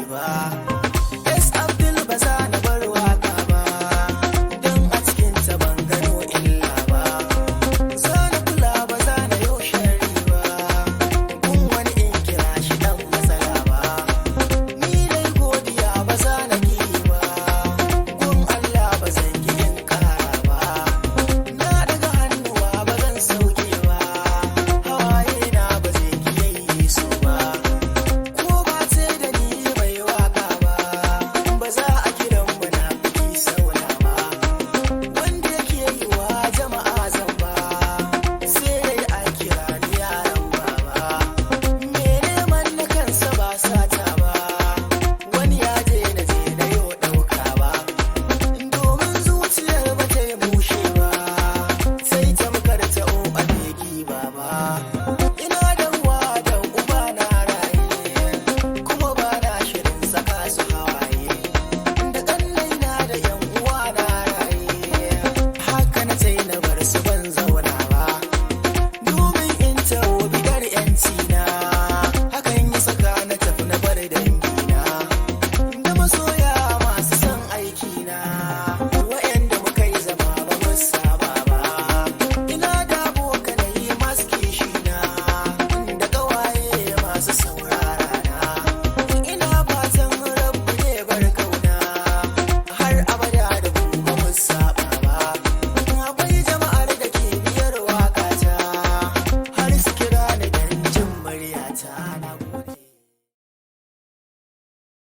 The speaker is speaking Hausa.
ba. S Abdul ba za na bar waka ba, don a cikin ta ban gano illa ba. Za na kula ba za na yo shari ba, kun wani in kira shi dan matsala ba. Ni dai godiya ba za na ki ba, kun Allah ba zan ki in kara ba. Na daga hannuwa ba zan sauke ba, hawaye na ba zai ki su ba. Ko ba sai da ni mai waka ba, ba za a kiran munafiki sauna ba. Wanda yake yi wa jama'a zamba, sai dai a kira ni yaran baba. Me neman na kansa ba sata ba, wani ya je na je na yo ɗauka ba. Domin zuciyar ba ta yi bushe ba, sai ta mukar ta o a begi baba. Ina da uwa da uba na raye, kuma ba na shirin saka su hawaye. Da ƙannaina da yan uwa na raye, haka na ce na bar su ban zauna ba. Domin in taho bidar yanci na, hakan ya saka na tafi na bar dangina. Da masoya masu son aikina, wa'yanda muka yi zama ba mu saba ba. Ina da abokanai masu kishina, da ƙawaye masu saurara na. Ina fatan Rabbu ne bar kauna, har abada da ku ba mu saba ba. Akwai jama'ar da ke biyar waƙata, har su kira ni dan jin muryata.